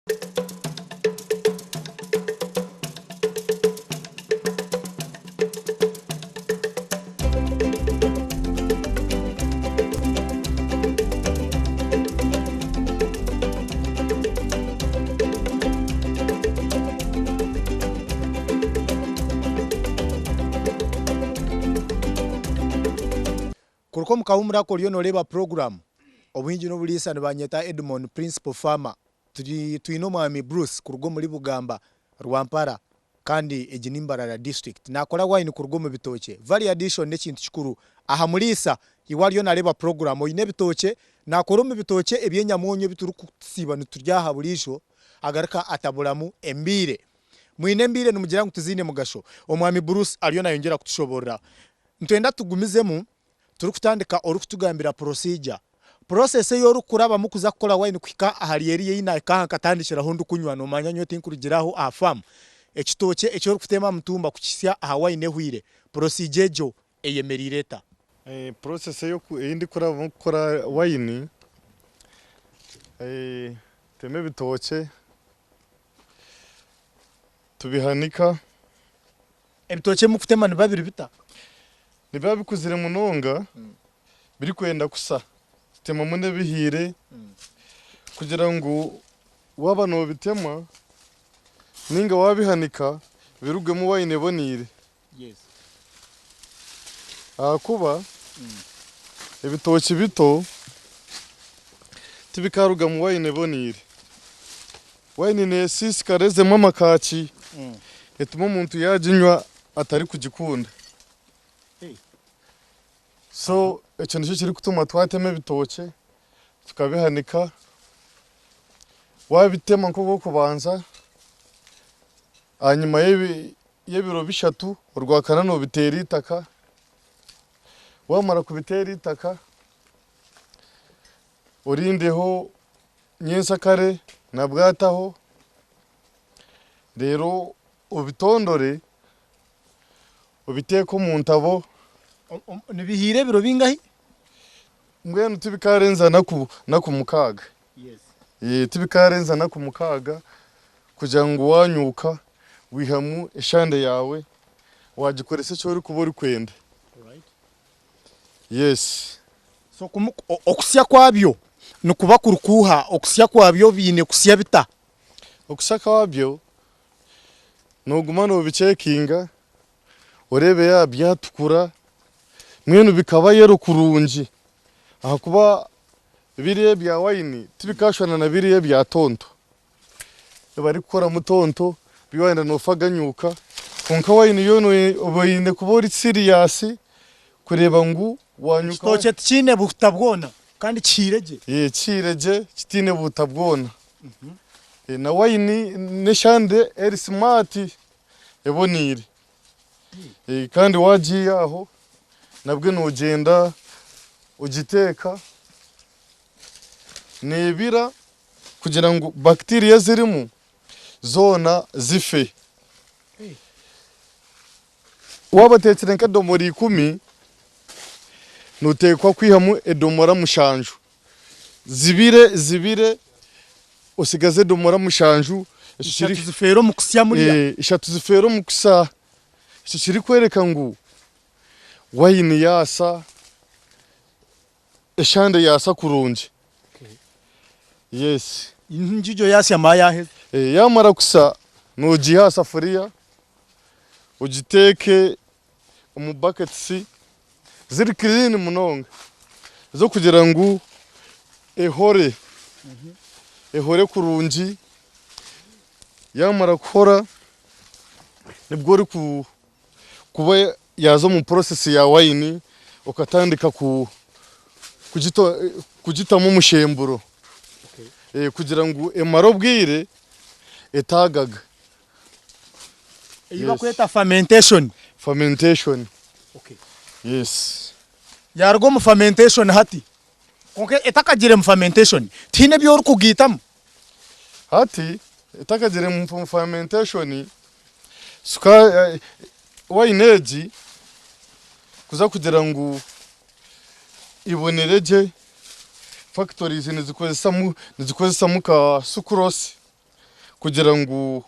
Kuruka omu kahumuro ako oriyo noreeba puroguramu Obuhingi n'Oburiisa nibanyeta Edmond Principal Farmer. Turi twine omwami Bruce kuruga omuri Bugamba, Rwampara kandi egi ni Mbarara district. Nakora wine kuruga omu bitookye. Value addition n'ekintu kikuru aha muriisa. Iwe ariyo nareeba puroguramu oine ebitookye, nakora omu bitookye eby'enyamwonyo ebi turikusiiba niturya aha buriijo agaruka ataburamu embiire. Mwine embiire nimugira ngu tiziine mugasho? Omwami Bruce ariyo nayongyera kutushoborora. Nitwenda tugumizemu turikutandika orikutugambira procedure, process ei orikurabamu kuza kukora wine kuhika ahari eriya ei nahika aha nkatandikiraho ndikunywa nomanya nyowe tinkurugira aho aha farm. Ekitookye eki orikuteema aha mutumba kukihitsya aha wine ehweire, procedure egyo eyemereire eta? Process ei ndikurabamu kukora wine, ntema ebitookye tubihanika. Ebitookye ebi murikutema nibiba biri bita? Nibiba bikuzire munonga birikwenda kusa. Tutemamu n'ebihiire kugira ngu waaba noobitema nainga waabihanika birugwemu wayini eboneire. Ahakuba ebitookye bito tibikaarugamu wayini eboneire. Waini neesiisikara ezemu amakaaki, etuma omuntu yaaginywa atarikugikunda. So ekyo nikyo kirikutuma twatema ebitookye tukabihanika, waabitema nk'ogw'okubanza, ahanyima y'ebiro bishatu, orwakana noobiteera eitaka, waamara kubiteera eitaka, orindeho nyensyakare nabwataho, reero obitondore obiteeke omu ntabo. Nibihiira ebiro bingahi? Mbwenu tibikaarenza naku mukaaga. Tibikaarenza naku mukaaga kugira ngu waanyuuka waihamu eshande yaawe waagikoresa eki orikuba orikwenda. Yes. So okusya kwabyo nikuba kuri kuuha? Okusya kwabyo biine kusya bita? Okusya kwabyo nooguma noobicekinga oreebe yaaba byatukura mbwenu bikaba yero kurungi ahakuba biriya ebya wayini tibikashushana na biriya ebya tonto. Ebarikukoramu tonto byo wayenda noofa ganyuuka kwonka wayini yo oba oine kuba ori siriyasi kureeba ngu wanyuka. Ekitookye tikiine buhuta bwona kandi kihiire gye. Kihiire gye kitaine buhuta bwona. Na wayini n'eshande eri simaati eboneire kandi wagiiha aho nabwe nogyenda ogiteeka neebira kugira ngu bacteria ezirimu zoona zife. Waaba oteekire nk'edomora ikumi, nooteekwa kwihamu edomora mushanju, zibire zibire otsigaze edomora mushanju. Ishatu zifeere omu kusya muriya. Ishatu zifeere omu kusya. Ekyo kirikworeka ngu wayini yaasa. Eshande yaasa kurungi. Yes. Endiijo yaasya mara yaaheza. Yaamara kusa noogiiha aha safuriya ogiteeke omu buckets ziri clean munonga ez'okugira ngu ehore, ehore kurungi. Yaamara kuhora nibwo oriku kuba yaaza omu process ya wayini okatandika kugitamu omushemburo kugira ngu emare obwire etaagaga. Ei barikweta fermentation. Fermentation, yes. Yaaruga omu fermentation hati, kwonka etakagiire mu fermentation tihaine ebi orikugaitamu? Hati etakagiire mu fermentation, Suka wayini egi kuza kugira ngu ibonere gye, factories nizikozesamu ka sucrose. kugira ngu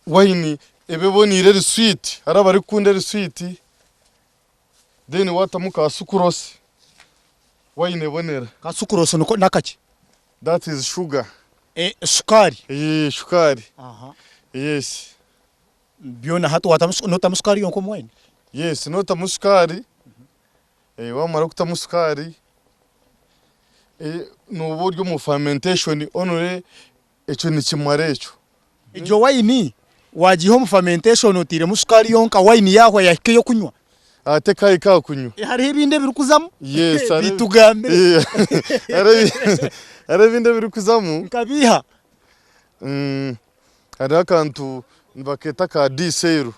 wayini ebe eboneire eri swiiti hariho abarikukunda eri swiiti then waatamu ka sucrose wayini ebonera. Ka sucrose niko nakaki? That is sugar. Shukaari. Shukaari. Yes. Byona hati watamu notamu shukaari yonka omu wayini? Yes notamu shukaari, wamara kutamu shukaari noba ori omu fermentation only ekyo nikimara ekyo. Egyo wayini wagiiha omu fermentation otairemu shukaari yonka wayini yahwa yahika ey'okunywa? Tekahika aha kunywa. Hariho ebindi ebirikuzamu? Yes. Bitugambire. Hariho ebindi ebirikuzamu. Nka biiha? Hariho akantu nibakeeta ka diiseero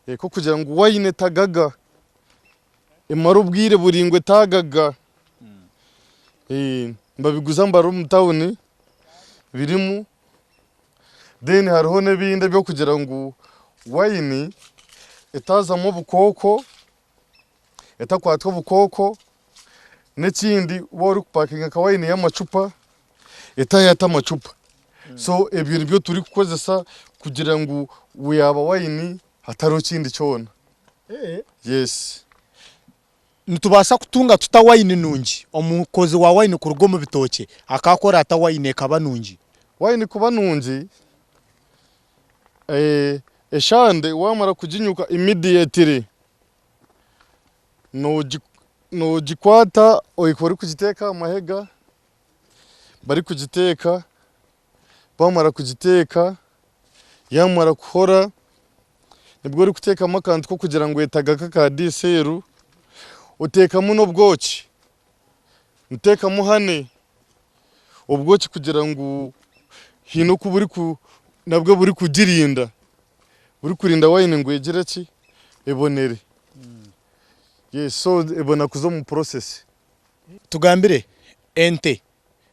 k'okugira ngu wayini etagaga, emare obwire buraingwa etagaga. Nibabiguza mbari omu tawuni birimu. Then hariho n'ebindi eby'okugira ngu wayini etazamu obukooko, etakwatwa obukooko. N'ekindi waaba orikupakinga nka wayini y'amacupa, etayata amacupa. So ebyo nibyo turikukozesa kugira ngu yaaba wayini hatariho kindi kyona. Yes. Nitubaasa kutunga tuta wayini nungi? Omukozi wa wayini kuruga omu bitookye akaakora ata wayini ekaba nungi? Wayini kuba nungi, eshande waamara kuginyuka immediately Noogikwata ohika orikugiteeka aha mahega, barikugiteeka, baamara kugiteeka yaamara kuhora nibwo orikuteekamu akantu k'okugira ngu etagaka aka diiseeru, oteekamu n'obwoki, oteekamu honey, obwoki kugira ngu haine oku buriku nabwo burikugirinda, burikurinda wayini ngu egire ki, ebonere. Yes so ebona kuza omu process. Tugambire, ente,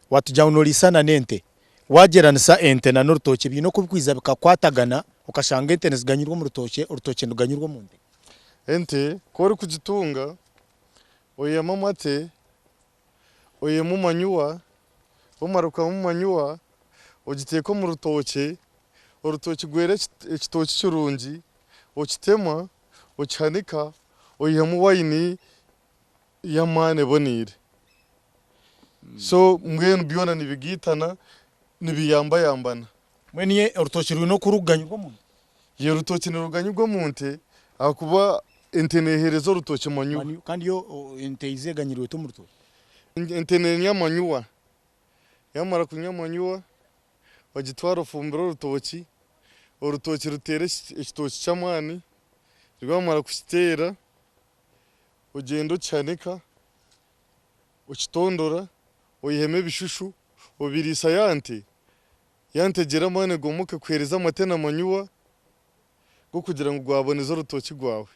watugira ngu noriisana n'ente, wagyeranisa ente na n'orutookye biine oku bikwiza bikakwatagana okashanga ente niziganyirwa omu rutookye, orutookye niruganyirwa omu nte? Ente ku orikugitunga oihamu amate, oihamu manyuwa, wamara kwihamu manyuwa ogiteeka omu rutookye, orutookye rwera ekitookye kirungi, okitema, okihanika oihamu wayini y'amaani eboneire. So mbwenu byona nibigaitana nibiyambayambana. Mbwenu ye orutookye rwine oku rurikuganyirwa omu nte? Ye orutookye niruganyirwa omu nte ahakuba ente neeheereza orutookye manyuwa. Kandi yo ente eiza eganyirwa eta omu rutookye? Ente neenywa manyuwa, yaamara kunywa manyuwa ogitware ofumbire orutookye, orutookye ruteere ekitookye ky'amaani, rwamara kukiteera ogyende okihanika, okitondora, oihemu ebishushu, obiriisa ya nte, ya nte egire amaani egomoke ekuheereze amate na manyuwa g'okugira ngu gwaboneza orutookye rwawe.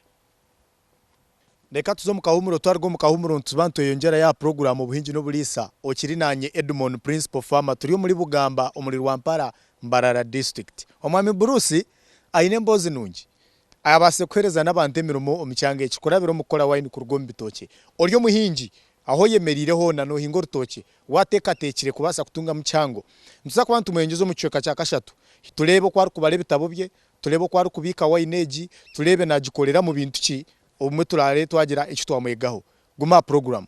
Reka tuze omu kahuumuro, twaruga omu kahuumuro nituba nitweyongyerayo aha puroguraamu Obuhingi n'Oburiisa. Okiri naanye Edmon Principal Farmer turi omuri Bugamba omuri Rwampara, Mbarara District. Omwami Bruce aine emboozi nungi. Abaasize kuheereza n'abantu emirimo omu kyanga eki kurabira omu kukora waini kuruga omu bitookye. Ori omuhingi, ahu oyemereire hoona noohinga orutookye, waateekateekire kubaasa kutungamu kihango? Nituza kuba nitumweyongyeza omu kicweka kya kashatu tureebe oku arikubara ebitabo bye, tureebe oku arikubiika waini egi, tureebe naagikorera mu bintu ki, obumwe turaare twagira eki twamwegaho. Guma aha puroguraamu.